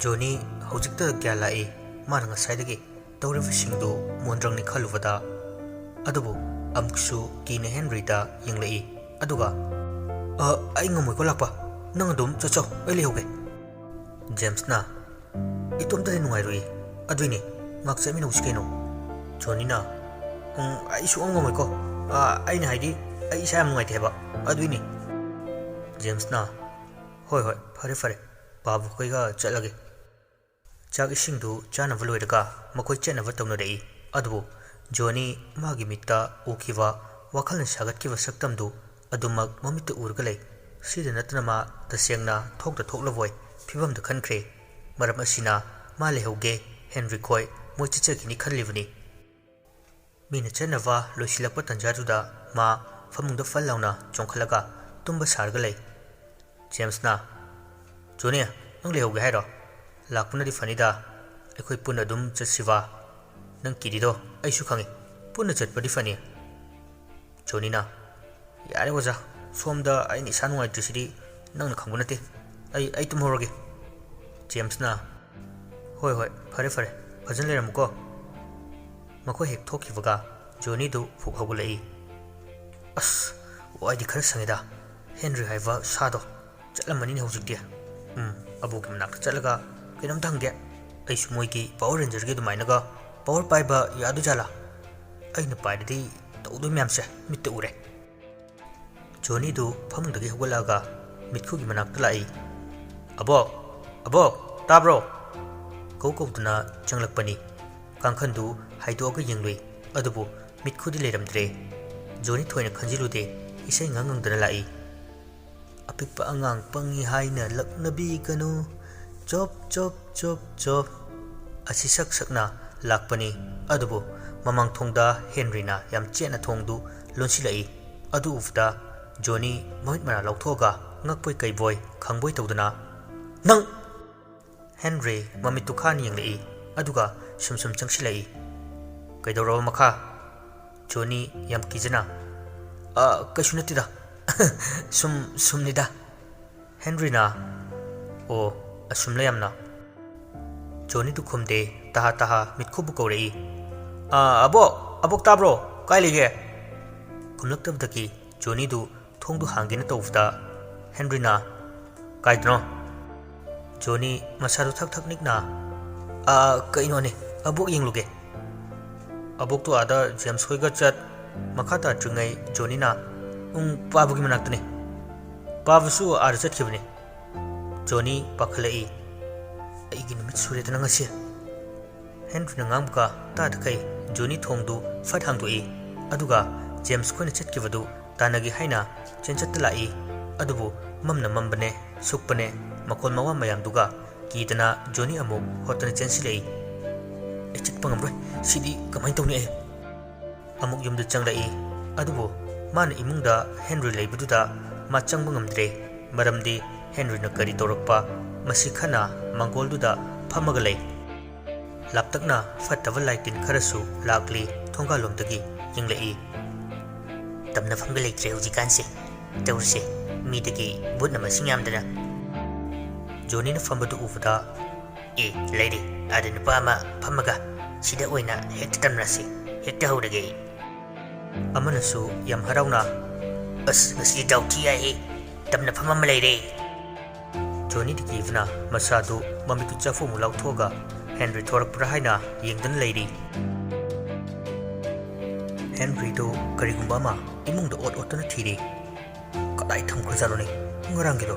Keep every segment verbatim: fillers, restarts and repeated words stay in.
ꯖꯣꯅꯤ ꯍꯧꯖꯤꯛꯇ ꯒ꯭ꯌꯥꯟ ꯂꯥꯛꯏ꯫ ꯃꯥꯅ ꯉꯁꯥꯏꯗꯒꯤ ꯇꯧꯔꯤꯕꯁꯤꯡꯗꯨ ꯃꯣꯟꯗ꯭ꯔꯪꯅꯤ ꯈꯜꯂꯨꯕꯗ꯫ ꯑꯗꯨꯕꯨ ꯑꯃꯨꯛꯁꯨ ꯀꯤꯅ ꯍꯦꯟꯔꯤꯗ ꯌꯦꯡꯂꯛꯏ꯫ ꯑꯗꯨꯒ, "ꯑ, ꯑꯩ ꯉꯝꯃꯣꯏꯀꯣ ꯂꯥꯛꯄ꯫ ꯅꯪ ꯑꯗꯨꯝ ꯆꯠꯆꯧ, ꯑꯩ ꯂꯩꯍꯧꯒꯦ꯫" ꯖꯦꯝꯁꯅ, "ꯏꯇꯣꯝꯇꯗꯤ ꯅꯨꯡꯉꯥꯏꯔꯣꯏ꯫ ꯑꯗꯨꯏꯅꯦ, ꯉꯥꯛ ꯆꯠꯃꯤꯟꯅꯧꯁꯤ ꯀꯩꯅꯣ꯫" ꯖꯣꯅꯤꯅ, "ꯎꯝ, ꯑꯩ ꯁꯨꯛꯉꯝ ꯉꯝꯃꯣꯏꯀꯣ꯫ ꯑ, ꯑꯩꯅ ꯍꯥꯏꯗꯤ, ꯑꯩ ꯏꯁꯥ ꯌꯥꯝ ꯅꯨꯡꯉꯥꯏꯇꯦ ꯍꯥꯏꯕ꯫ ꯑꯗꯨꯏꯅꯦ꯫" ꯖꯦꯝꯁꯅ, "ꯍꯣꯏ, ꯍꯣꯏ, ꯐꯔꯦ, ꯐꯔꯦ꯫ ꯕꯥꯕꯨꯈꯣꯏꯒ ꯆꯠꯂꯒꯦ꯫" ꯆꯥꯛ ꯏꯁꯤꯡꯗꯨ ꯆꯥꯅꯕ ꯂꯣꯏꯔꯒ ꯃꯈꯣꯏ ꯆꯠꯅꯕ ꯇꯧꯅꯔꯛꯏ꯫ ꯑꯗꯨꯕꯨ ꯖꯣꯅꯤ ꯃꯥꯒꯤ ꯃꯤꯠꯇ ꯎꯈꯤꯕ, ꯋꯥꯈꯜꯅ ꯁꯥꯒꯠꯈꯤꯕ ꯁꯛꯇꯝꯗꯨ ꯑꯗꯨꯃꯛ ꯃꯃꯤꯠꯇ ꯎꯔꯒ ꯂꯩ꯫ ꯁꯤꯗ ꯅꯠꯇꯅ ꯃꯥ ꯇꯁꯦꯡꯅ ꯊꯣꯛꯇ ꯊꯣꯛꯂꯕꯣꯏ ꯐꯤꯕꯝꯗ ꯈꯟꯈ꯭ꯔꯦ꯫ ꯃꯔꯝ ꯑꯁꯤꯅ ꯃꯥ ꯂꯩꯍꯧꯒꯦ, ꯍꯦꯟꯔꯤ ꯈꯣꯏ ꯃꯣꯏ ꯆꯠꯆꯈꯤꯅꯤ ꯈꯜꯂꯤꯕꯅꯤ꯫ ꯃꯤꯅ ꯆꯠꯅꯕ ꯂꯣꯏꯁꯤꯜꯂꯛꯄ ꯇꯟꯖꯥꯗꯨꯗ ꯃꯥ ꯐꯃꯨꯡꯗ ꯐꯜ ꯂꯥꯎꯅ ꯆꯣꯡꯈꯠꯂꯒ ꯇꯨꯝꯕ ꯁꯥꯔꯒ ꯂꯩ꯫ ꯖꯦꯝꯁꯅ, "ꯖꯣꯅꯤ, ꯅꯪ ꯂꯩꯍꯧꯒꯦ ꯍꯥꯏꯔꯣ? ꯂꯥꯛꯄꯅꯗꯤ ꯐꯅꯤꯗ꯫ ꯑꯩꯈꯣꯏ ꯄꯨꯟꯅ ꯑꯗꯨꯝ ꯆꯠꯁꯤꯕ꯫ ꯅꯪ ꯀꯤꯔꯤꯗꯣ ꯑꯩꯁꯨ ꯈꯪꯉꯤ꯫ ꯄꯨꯟꯅ ꯆꯠꯄꯗꯤ ꯐꯅꯤ꯫" ꯖꯣꯅꯤꯅ, "ꯌꯥꯔꯦ ꯑꯣꯖꯥ, ꯁꯣꯝꯗ ꯑꯩꯅ ꯏꯁꯥ ꯅꯨꯡꯉꯥꯏꯇ꯭ꯔꯤꯁꯤꯗꯤ ꯅꯪꯅ ꯈꯪꯕ ꯅꯠꯇꯦ꯫ ꯑꯩ, ꯑꯩ ꯇꯨꯝꯍꯧꯔꯒꯦ꯫" ꯖꯦꯝꯁꯅ, "ꯍꯣꯏ, ꯍꯣꯏ, ꯐꯔꯦ, ꯐꯔꯦ, ꯐꯖꯅ ꯂꯩꯔꯝꯃꯨꯀꯣ꯫" ꯃꯈꯣꯏ ꯍꯦꯛ ꯊꯣꯛꯈꯤꯕꯒ ꯖꯣꯅꯤꯗꯨ ꯐꯨꯛ ꯍꯧꯒꯠꯂꯛꯏ꯫ "ꯑꯁ, ꯋꯥꯏꯗꯤ ꯈꯔ ꯁꯪꯉꯤꯗ꯫ ꯍꯦꯟꯔꯤ ꯍꯥꯏꯕ ꯁꯥꯗꯣ ꯆꯠꯂꯝꯃꯅꯤꯅꯦ ꯍꯧꯖꯤꯛꯇꯤ꯫ ꯎꯝ, ꯑꯕꯣꯛꯀꯤ ꯃꯅꯥꯛꯇ ꯆꯠꯂꯒ ꯀꯩꯅꯣꯝꯇ ꯍꯪꯒꯦ꯫ ꯑꯩꯁꯨ ꯃꯣꯏꯒꯤ ꯄꯥꯋꯔ ꯔꯦꯟꯖꯔꯒꯤ ꯑꯗꯨꯃꯥꯏꯅꯒ ꯄꯥꯋꯔ ꯄꯥꯏꯕ ꯌꯥꯗꯣꯏꯖꯥꯠꯂꯥ? ꯑꯩꯅ ꯄꯥꯏꯔꯗꯤ ꯇꯧꯗꯣꯏ ꯃꯌꯥꯝꯁꯦ ꯃꯤꯠꯇ ꯎꯔꯦ꯫" ꯖꯣꯅꯤꯗꯨ ꯐꯃꯨꯡꯗꯒꯤ ꯍꯧꯒꯠꯂꯛꯑꯒ ꯃꯤꯠꯈꯨꯒꯤ ꯃꯅꯥꯛꯇ ꯂꯥꯛꯏ꯫ "ꯑꯕꯣꯛ! ꯑꯕꯣꯛ! ꯇꯥꯕ꯭ꯔꯣ?" ꯀꯧ ꯀꯧꯗꯨꯅ ꯆꯪꯂꯛꯄꯅꯤ꯫ ꯀꯥꯡꯈꯟꯗꯨ ꯍꯥꯏꯗꯣꯛꯑꯒ ꯌꯦꯡꯂꯨꯏ꯫ ꯑꯗꯨꯕꯨ ꯃꯤꯠꯈꯨꯗꯤ ꯂꯩꯔꯝꯗ꯭ꯔꯦ꯫ ꯖꯣꯅꯤ ꯊꯣꯏꯅ ꯈꯟꯖꯤꯜꯂꯨꯗꯦ꯫ ꯏꯁꯩ ꯉꯪ ꯉꯪꯗꯨꯅ ꯂꯥꯛꯏ꯫ "ꯑꯄꯤꯛꯄ ꯑꯉꯥꯡ ꯄꯪꯉꯤ ꯍꯥꯏꯅ ꯂꯛꯅꯕꯤꯒꯅꯨ꯫ ꯆꯣꯞ, ꯆꯣꯞ, ꯆꯣꯞ, ꯆꯣꯞ" ꯑꯁꯤ ꯁꯛ ꯁꯛꯅ ꯂꯥꯛꯄꯅꯤ꯫ ꯑꯗꯨꯕꯨ ꯃꯃꯥꯡ ꯊꯣꯡꯗ ꯍꯦꯟꯔꯤꯅ ꯌꯥꯝ ꯆꯦꯠꯅ ꯊꯣꯡꯗꯨ ꯂꯣꯟꯁꯤꯜꯂꯛꯏ꯫ ꯑꯗꯨ ꯎꯕꯗ ꯖꯣꯅꯤ ꯃꯃꯤꯠ ꯃꯅꯥ ꯂꯧꯊꯣꯛꯑꯒ ꯉꯛꯄꯣꯏ ꯀꯩꯕꯣꯏ ꯈꯪꯕꯣꯏ ꯇꯧꯗꯨꯅ, "ꯅꯪ!" ꯍꯦꯟꯔꯤ ꯃꯃꯤꯠꯇꯨ ꯈꯥꯅ ꯌꯦꯡꯂꯛꯏ, ꯑꯗꯨꯒ ꯁꯨꯝ ꯁꯨꯝ ꯆꯪꯁꯤꯜꯂꯛꯏ꯫ "ꯀꯩꯗꯧꯔꯕ ꯃꯈꯥ?" ꯖꯣꯅꯤ ꯌꯥꯝ ꯀꯤꯖꯅ, "ꯑ, ꯀꯩꯁꯨ ꯅꯠꯇꯦꯗ꯫ ꯁꯨꯝ, ꯁꯨꯝꯅꯤꯗ꯫" ꯍꯦꯟꯔꯤꯅ, "ꯑꯣ, ꯑꯁꯨꯝꯂ ꯌꯥꯝꯅ?" ꯖꯣꯅꯤꯗꯨ ꯈꯨꯝꯗꯦ꯫ ꯇꯍꯥ ꯇꯍꯥ ꯃꯤꯠꯈꯨꯕꯨ ꯀꯧꯔꯛꯏ꯫ "ꯑꯥ, ꯑꯕꯣꯛ! ꯑꯕꯣꯛ ꯇꯥꯕ꯭ꯔꯣ? ꯀꯥꯏ ꯂꯩꯒꯦ?" ꯈꯨꯝꯂꯛꯇꯕꯗꯒꯤ ꯖꯣꯅꯤꯗꯨ ꯊꯣꯡꯗꯨ ꯍꯥꯡꯒꯦꯅ ꯇꯧꯕꯗ ꯍꯦꯟꯔꯤꯅ, "ꯀꯥꯏꯗꯅꯣ?" ꯖꯣꯅꯤ ꯃꯁꯥꯗꯨ ꯊꯛ ꯊꯛ ꯅꯤꯛꯅ, "ꯑꯥ, ꯀꯩꯅꯣꯅꯦ, ꯑꯕꯣꯛ ꯌꯦꯡꯂꯨꯒꯦ꯫" ꯑꯕꯣꯛꯇꯨ ꯑꯥꯗ ꯖꯦꯝꯁ ꯈꯣꯏꯒ ꯆꯠ꯫ ꯃꯈꯥ ꯇꯥꯗ꯭ꯔꯤꯉꯩ ꯖꯣꯅꯤꯅ, "ꯎꯝ, ꯄꯥꯕꯒꯤ ꯃꯅꯥꯛꯇꯅꯦ꯫ ꯄꯥꯕꯁꯨ ꯑꯥꯗ ꯆꯠꯈꯤꯕꯅꯦ꯫" ꯖꯣꯅꯤ ꯄꯥꯈꯠꯂꯛꯏ꯫ "ꯑꯩꯒꯤ ꯅꯨꯃꯤꯠ ꯁꯨꯔꯦꯗꯅ ꯉꯁꯤ꯫" ꯍꯦꯟꯔꯤꯅ ꯉꯥꯡꯕꯒ ꯇꯥꯗꯈꯩ ꯖꯣꯅꯤ ꯊꯣꯡꯗꯨ ꯐꯠ ꯍꯥꯡꯗꯣꯛꯏ꯫ ꯑꯗꯨꯒ ꯖꯦꯝꯁ ꯈꯣꯏꯅ ꯆꯠꯈꯤꯕꯗꯨ ꯇꯥꯟꯅꯒꯦ ꯍꯥꯏꯅ ꯆꯦꯟꯆꯠꯇ ꯂꯥꯛꯏ꯫ ꯑꯗꯨꯕꯨ ꯃꯝꯅ ꯃꯝꯕꯅꯦ, ꯁꯨꯛꯄꯅꯦ, ꯃꯈꯣꯜ ꯃꯋꯥ ꯃꯌꯥꯝꯗꯨꯒ ꯀꯤꯗꯅ ꯖꯣꯅꯤ ꯑꯃꯨꯛ ꯍꯣꯠꯇꯅ ꯆꯦꯟꯁꯤꯜꯂꯛꯏ꯫ "ꯑꯩ ꯆꯠꯄ ꯉꯝꯔꯣꯏ꯫ ꯁꯤꯗꯤ ꯀꯃꯥꯏꯅ ꯇꯧꯅꯤ ꯑꯩ?" ꯑꯃꯨꯛ ꯌꯨꯝꯗ ꯆꯪꯂꯛꯏ꯫ ꯑꯗꯨꯕꯨ ꯃꯥꯅ ꯏꯃꯨꯡꯗ ꯍꯦꯟꯔꯤ ꯂꯩꯕꯗꯨꯗ ꯃꯥ ꯆꯪꯕ ꯉꯝꯗ꯭ꯔꯦ꯫ ꯃꯔꯝꯗꯤ ꯍꯦꯟꯔꯤꯅ ꯀꯔꯤ ꯇꯧꯔꯛꯄ, ꯃꯁꯤ ꯈꯟꯅ ꯃꯥꯡꯒꯣꯜꯗꯨꯗ ꯐꯝꯃꯒ ꯂꯩ꯫ ꯂꯥꯞꯇꯛꯅ ꯐꯠꯇꯕ ꯂꯥꯏꯇꯤꯟ ꯈꯔꯁꯨ ꯂꯥꯛꯂꯤ, ꯊꯣꯡꯒꯥꯜꯂꯣꯝꯗꯒꯤ ꯌꯦꯡꯂꯛꯏ꯫ "ꯇꯝꯅꯐꯝꯒ ꯂꯩꯇ꯭ꯔꯦ ꯍꯧꯖꯤꯛꯀꯥꯟꯁꯦ꯫ ꯇꯧꯔꯤꯁꯦ, ꯃꯤꯗꯒꯤ ꯚꯨꯠꯅ ꯃꯁꯤꯡ ꯌꯥꯝꯗꯅ꯫" ꯖꯣꯅꯤꯅ ꯐꯝꯕꯗꯨ ꯎꯕꯗ, "ꯑꯦ, ꯂꯩꯔꯦ, ꯑꯥꯗ ꯅꯨꯄꯥ ꯑꯃ ꯐꯝꯃꯒ, ꯁꯤꯗ ꯑꯣꯏꯅ ꯍꯦꯛꯇ ꯇꯝꯅꯁꯤ, ꯍꯦꯛꯇ ꯍꯧꯔꯒꯦ ꯑꯩ꯫" ꯑꯃꯅꯁꯨ ꯌꯥꯝ ꯍꯔꯥꯎꯅ, "ꯑꯁ, ꯉꯁꯤꯗꯤ ꯗꯥꯎ ꯊꯤ ꯌꯥꯏꯍꯦ, ꯇꯝꯅꯐꯝ ꯑꯃ ꯂꯩꯔꯦ꯫" ꯖꯣꯅꯤꯗꯤ ꯀꯤꯕꯅ ꯃꯁꯥꯗꯨ ꯃꯃꯤꯠꯇꯨ ꯆꯐꯨ ꯑꯃꯨꯛ ꯂꯥꯎꯊꯣꯛꯑꯒ ꯍꯦꯟꯔꯤ ꯊꯣꯔꯛꯄ꯭ꯔꯥ ꯍꯥꯏꯅ ꯌꯦꯡꯗꯨꯅ ꯂꯩꯔꯤ꯫ ꯍꯦꯟꯔꯤꯗꯨ ꯀꯔꯤꯒꯨꯝꯕ ꯑꯃ ꯏꯃꯨꯡꯗ ꯑꯣꯠ ꯑꯣꯠꯇꯨꯅ ꯊꯤꯔꯤ꯫ "ꯀꯗꯥꯏ ꯊꯝꯈ꯭ꯔꯖꯥꯠꯅꯣꯅꯦ ꯉꯔꯥꯡꯒꯤꯗꯣ?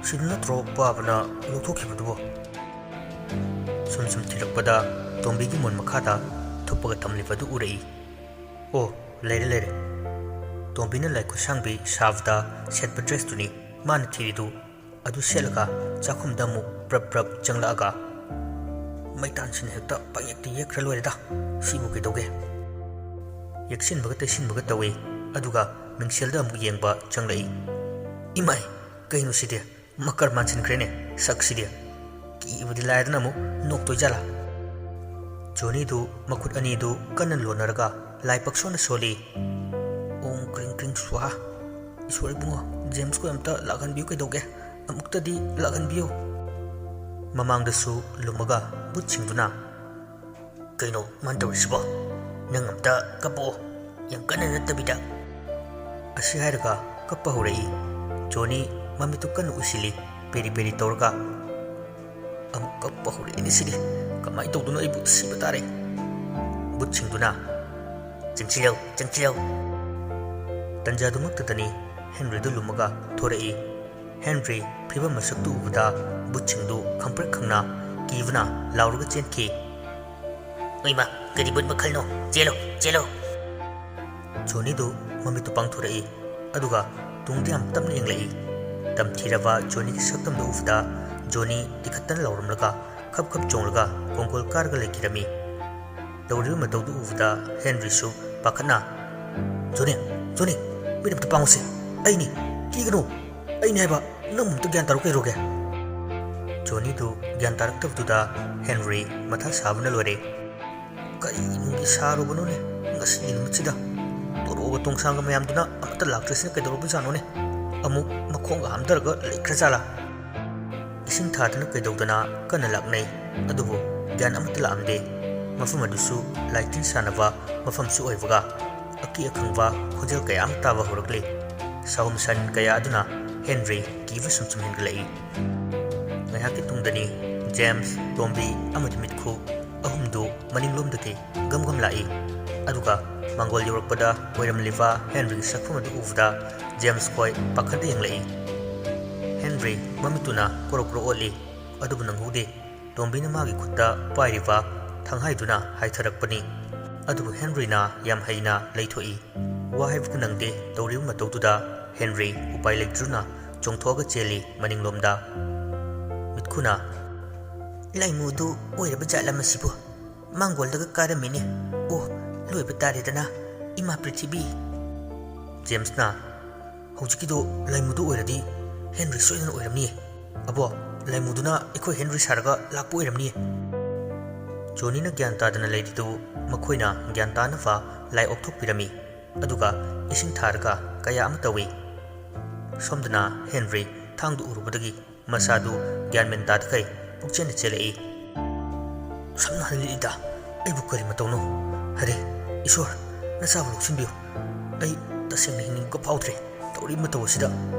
ꯁꯤꯗ ꯅꯠꯇ꯭ꯔꯣ ꯄꯥꯕꯅ ꯂꯧꯊꯣꯛꯈꯤꯕꯗꯨꯕꯣ?" ꯁꯨꯝ ꯁꯨꯝ ꯊꯤꯔꯛꯄꯗ ꯇꯣꯝꯕꯤꯒꯤ ꯃꯣꯟ ꯃꯈꯥꯗ ꯊꯨꯞꯄꯒ ꯊꯝꯂꯤꯕꯗꯨ ꯎꯔꯛꯏ꯫ "ꯑꯣ, ꯂꯩꯔꯦ, ꯂꯩꯔꯦ꯫" ꯇꯣꯝꯕꯤꯅ ꯂꯥꯏ ꯈꯨꯠꯁꯥꯡꯕꯤ ꯁꯥꯕꯗ ꯁꯦꯠꯄ ꯗ꯭ꯔꯦꯁꯇꯨꯅꯤ ꯃꯥꯅ ꯊꯤꯔꯤꯗꯨ꯫ ꯑꯗꯨ ꯁꯦꯠꯂꯒ ꯆꯥꯛꯈꯨꯝꯗ ꯑꯃꯨꯛ ꯄ꯭ꯔꯞ ꯄ꯭ꯔꯞ ꯆꯪꯂꯛꯑꯒ, "ꯃꯩꯇꯥꯟꯁꯤꯅ ꯍꯦꯛꯇ ꯄꯪꯌꯦꯛꯇ ꯌꯦꯛꯈ꯭ꯔ ꯂꯣꯏꯔꯦꯗ, ꯁꯤꯕꯨ ꯀꯩꯗꯧꯒꯦ?" ꯌꯦꯛꯁꯤꯟꯕꯒ ꯇꯩꯁꯤꯟꯕꯒ ꯇꯧꯏ꯫ ꯑꯗꯨꯒ ꯃꯤꯡꯁꯦꯜꯗ ꯑꯃꯨꯛ ꯌꯦꯡꯕ ꯆꯪꯂꯛꯏ꯫ "ꯏꯃꯥꯏ, ꯀꯩꯅꯣ ꯁꯤꯗꯤ? ꯃꯀꯔ ꯃꯥꯟꯁꯤꯟꯈ꯭ꯔꯦꯅꯦ ꯁꯛꯁꯤꯗꯤ꯫ ꯀꯤꯕꯗꯤ ꯂꯥꯏꯗꯅ ꯑꯃꯨꯛ ꯅꯣꯛꯇꯣꯏ ꯖꯥꯠꯂꯥ?" ꯖꯣꯅꯤꯗꯨ ꯃꯈꯨꯠ ꯑꯅꯤꯗꯨ ꯀꯟꯅ ꯂꯣꯟꯅꯔꯒ ꯂꯥꯏ ꯄꯛꯁꯣꯟꯅ ꯁꯣꯜꯂꯤ꯫ "ꯑꯣꯝ ꯀ꯭ꯔꯤꯡ ꯀ꯭ꯔꯤꯡ ꯁ꯭ꯋꯥꯍꯥ꯫ ꯏꯁꯣꯔ ꯏꯕꯨꯡꯉꯣ, ꯖꯦꯝꯁ ꯈꯣꯏ ꯑꯝꯇ ꯂꯥꯛꯍꯟꯕꯤꯌꯨ ꯀꯩꯗꯧꯒꯦ? ꯑꯃꯨꯛꯇꯗꯤ ꯂꯥꯛꯍꯟꯕꯤꯌꯨ꯫" ꯃꯃꯥꯡꯗꯁꯨ ꯂꯨꯝꯃꯒ ꯕꯨꯠꯁꯤꯡꯗꯨꯅ, "ꯀꯩꯅꯣ ꯃꯥꯅ ꯇꯧꯔꯤꯁꯤꯕꯣ? ꯅꯪ ꯑꯝꯇ ꯀꯞꯄꯛꯑꯣ, ꯌꯥꯝ ꯀꯟꯅ ꯅꯠꯇꯕꯤꯗ"꯫ ꯑꯁꯤ ꯍꯥꯏꯔꯒ ꯀꯞꯄ ꯍꯧꯔꯛꯏ꯫ ꯖꯣꯅꯤ ꯃꯃꯤꯠꯇꯨ ꯀꯟꯅ ꯎꯏꯁꯤꯜꯂꯤ, ꯄꯦꯔꯤ ꯄꯦꯔꯤ ꯇꯧꯔꯒ꯫ "ꯑꯃꯨꯛ ꯀꯞꯄ ꯍꯧꯔꯛꯏꯅꯦ ꯁꯤꯗꯤ, ꯀꯃꯥꯏꯅ ꯇꯧꯗꯣꯏꯅꯣ? ꯑꯩꯕꯨ ꯁꯤꯕ ꯇꯥꯔꯦ"꯫ ꯕꯨꯠꯁꯤꯡꯗꯨꯅ, "ꯆꯪꯁꯤꯜꯂꯧ, ꯆꯪꯁꯤꯜꯂꯧ"꯫ ꯇꯟꯖꯥꯗꯨꯃꯛꯇꯗꯅꯤ ꯍꯦꯟꯔꯤꯗꯨ ꯂꯨꯝꯃꯒ ꯊꯣꯔꯛꯏ꯫ ꯍꯦꯟꯔꯤ ꯐꯤꯕꯝ ꯃꯁꯛꯇꯨ ꯎꯕꯗ ꯕꯨꯠꯁꯤꯡꯗꯨ ꯈꯪꯄ꯭ꯔꯦꯛ ꯈꯪꯅ ꯀꯤꯕꯅ ꯂꯥꯎꯔꯒ ꯆꯦꯟꯈꯤ꯫ "ꯏꯃꯥ, ꯀꯔꯤ ꯕꯨꯠ ꯃꯈꯜꯅꯣ? ꯆꯦꯜꯂꯣ, ꯆꯦꯜꯂꯣ!" ꯖꯣꯅꯤꯗꯨ ꯃꯃꯤꯠꯇꯨ ꯄꯥꯡꯊꯣꯔꯛꯏ, ꯑꯗꯨꯒ ꯇꯨꯡꯗ ꯌꯥꯝ ꯇꯞꯅ ꯌꯦꯡꯂꯛꯏ꯫ ꯇꯝꯊꯤꯔꯕ ꯖꯣꯅꯤꯒꯤ ꯁꯛꯇꯝꯗꯨ ꯎꯕꯗ ꯖꯣꯅꯤ ꯇꯤꯈꯠꯇꯅ ꯂꯥꯎꯔꯝꯂꯒ ꯈꯞ ꯈꯞ ꯆꯣꯡꯂꯒ ꯀꯣꯡꯒꯣꯜ ꯀꯥꯔꯒ ꯂꯩꯈꯤꯔꯝꯃꯤ꯫ ꯇꯧꯔꯤꯕ ꯃꯇꯧꯗꯨ ꯎꯕꯗ ꯍꯦꯟꯔꯤꯁꯨ ꯄꯥꯈꯠꯅ, "ꯖꯣꯅꯤ, ꯖꯣꯅꯤ, ꯃꯤꯠ ꯑꯝꯇ ꯄꯥꯡꯉꯨꯁꯦ, ꯑꯩꯅꯤ, ꯀꯤꯒꯅꯨ, ꯑꯩꯅꯤ ꯍꯥꯏꯕ, ꯅꯪ ꯑꯝꯇ ꯒ꯭ꯌꯥꯟ ꯇꯥꯔꯣ ꯀꯩꯗꯧꯔꯒꯦ?" ꯖꯣꯅꯤꯗꯨ ꯒ꯭ꯌꯥꯟ ꯇꯥꯔꯛꯇꯕꯗꯨꯗ ꯍꯦꯟꯔꯤ ꯃꯊꯥ ꯁꯥꯕꯅ ꯂꯣꯏꯔꯦ꯫ "ꯀꯔꯤ ꯅꯨꯡꯒꯤ ꯁꯥꯔꯨꯕꯅꯣꯅꯦ? ꯉꯁꯤꯒꯤ ꯅꯨꯃꯤꯠꯁꯤꯗ ꯇꯣꯔꯣꯒ ꯇꯣꯡꯁꯥꯡꯒ ꯃꯌꯥꯝꯗꯨꯅ ꯑꯃꯠꯇ ꯂꯥꯛꯇ꯭ꯔꯤꯁꯤꯅ ꯀꯩꯗꯧꯔꯕꯖꯥꯠꯅꯣꯅꯦ? ꯑꯃꯨꯛ ꯃꯈꯣꯡꯒ ꯍꯥꯝꯊꯔꯒ ꯂꯩꯈ꯭ꯔꯖꯥꯠꯂꯥ?" ꯏꯁꯤꯡ ꯊꯥꯗꯅ ꯀꯩꯗꯧꯗꯅ ꯀꯟꯅ ꯂꯥꯛꯅꯩ, ꯑꯗꯨꯕꯨ ꯒ꯭ꯌꯥꯟ ꯑꯃꯠꯇ ꯂꯥꯛꯑꯝꯗꯦ꯫ ꯃꯐꯝ ꯑꯗꯨꯁꯨ ꯂꯥꯏ ꯇꯤꯟ ꯁꯥꯟꯅꯕ ꯃꯐꯝꯁꯨ ꯑꯣꯏꯕꯒ, ꯑꯀꯤ ꯑꯈꯪꯕ ꯈꯣꯟꯖꯦꯜ ꯀꯌꯥ ꯑꯃ ꯇꯥꯕ ꯍꯧꯔꯛꯂꯤ꯫ ꯁꯥꯍꯨꯝ ꯁꯟ ꯀꯌꯥ ꯑꯗꯨꯅ ꯍꯦꯟꯔꯤ ꯀꯤꯕ ꯁꯨꯝ ꯁꯨꯝ ꯍꯦꯟꯒꯠꯂꯛꯏ꯫ ꯉꯥꯏꯍꯥꯛꯀꯤ ꯇꯨꯡꯗꯅꯤ ꯖꯦꯝꯁ, ꯇꯣꯝꯕꯤ ꯑꯃꯗꯤ ꯃꯤꯠꯈꯨ ꯑꯍꯨꯝꯗꯨ ꯃꯅꯤꯡꯂꯣꯝꯗꯒꯤ ꯒꯝ ꯒꯝ ꯂꯥꯛꯏ꯫ ꯑꯗꯨꯒ ꯃꯥꯡꯒꯣꯜ ꯌꯧꯔꯛꯄꯗ ꯑꯣꯏꯔꯝꯂꯤꯕ ꯍꯦꯟꯔꯤꯒꯤ ꯁꯛꯐꯝ ꯑꯗꯨ ꯎꯕꯗ ꯖꯦꯝꯁ ꯈꯣꯏ ꯄꯥꯈꯠꯅ ꯌꯦꯡꯂꯛꯏ꯫ ꯍꯦꯟꯔꯤ ꯃꯃꯤꯠꯇꯨꯅ ꯀꯣꯔꯣꯛ ꯀꯣꯔꯣꯛ ꯑꯣꯠꯂꯤ, ꯑꯗꯨꯕꯨ ꯅꯪꯍꯧꯗꯦ꯫ ꯇꯣꯝꯕꯤꯅ ꯃꯥꯒꯤ ꯈꯨꯠꯇ ꯄꯥꯏꯔꯤꯕ ꯊꯪꯍꯥꯏꯗꯨꯅ ꯍꯥꯏꯊꯔꯛꯄꯅꯤ꯫ ꯑꯗꯨꯕꯨ ꯍꯦꯟꯔꯤꯅ ꯌꯥꯝ ꯍꯩꯅ ꯂꯩꯊꯣꯛꯏ꯫ ꯋꯥ ꯍꯥꯏꯕꯒ ꯅꯪꯗꯦ꯫ ꯇꯧꯔꯤꯕ ꯃꯇꯧꯗꯨꯗ ꯍꯦꯟꯔꯤ ꯎꯄꯥꯏ ꯂꯩꯇ꯭ꯔꯨꯅ ꯆꯣꯡꯊꯣꯛꯑꯒ ꯆꯦꯜꯂꯤ ꯃꯅꯤꯡꯂꯣꯝꯗ꯫ ꯃꯤꯠꯈꯨꯅ, "ꯂꯥꯏꯃꯨꯗꯨ ꯑꯣꯏꯔꯕ ꯖꯥꯠꯂ ꯃꯁꯤꯕꯨ? ꯃꯥꯡꯒꯣꯜꯗꯒ ꯀꯥꯔꯝꯃꯤꯅꯦ꯫ ꯑꯣ, ꯂꯣꯏꯕ ꯇꯥꯔꯦꯗꯅ, ꯏꯃꯥ ꯄ꯭ꯔꯤꯊꯤꯕꯤ!" ꯖꯦꯝꯁꯅ, "ꯍꯧꯖꯤꯛꯀꯤꯗꯣ ꯂꯥꯏꯃꯨꯗꯨ ꯑꯣꯏꯔꯗꯤ ꯍꯦꯟꯔꯤ ꯁꯣꯏꯗꯅ ꯑꯣꯏꯔꯝꯅꯤꯌꯦ꯫ ꯑꯕꯣ, ꯂꯥꯏꯃꯨꯗꯨꯅ ꯑꯩꯈꯣꯏ ꯍꯦꯟꯔꯤ ꯁꯥꯔꯒ ꯂꯥꯛꯄ ꯑꯣꯏꯔꯝꯅꯤꯌꯦ"꯫ ꯖꯣꯅꯤꯅ ꯒ꯭ꯌꯥꯟ ꯇꯥꯗꯅ ꯂꯩꯔꯤꯗꯨ ꯃꯈꯣꯏꯅ ꯒ꯭ꯌꯥꯟ ꯇꯥꯅꯕ ꯂꯥꯏ ꯑꯣꯛꯊꯣꯛꯄꯤꯔꯝꯃꯤ꯫ ꯑꯗꯨꯒ ꯏꯁꯤꯡ ꯊꯥꯔꯒ ꯀꯌꯥ ꯑꯃ ꯇꯧꯏ꯫ ꯁꯣꯝꯗꯅ ꯍꯦꯟꯔꯤ ꯊꯥꯡꯗꯨ ꯎꯔꯨꯕꯗꯒꯤ ꯃꯁꯥꯗꯨ ꯒ꯭ꯌꯥꯟ ꯃꯦꯟ ꯇꯥꯗꯈꯩ ꯄꯨꯛꯆꯦꯟꯗ ꯆꯦꯜꯂꯛꯏ꯫ ꯁꯝꯅ ꯍꯜꯂꯤꯗ, ꯑꯩꯕꯨ ꯀꯔꯤ ꯃꯇꯧꯅꯣ? ꯍꯔꯦ, ꯏꯁꯣꯔ, ꯅꯆꯥꯕꯨ ꯂꯧꯁꯤꯟꯕꯤꯌꯨ꯫ ꯑꯩ ꯇꯁꯦꯡꯅ ꯍꯤꯡꯅꯤꯡꯕ ꯐꯥꯎꯗ꯭ꯔꯦ꯫ ꯇꯧꯔꯤꯕ ꯃꯇꯧ ꯑꯁꯤꯗ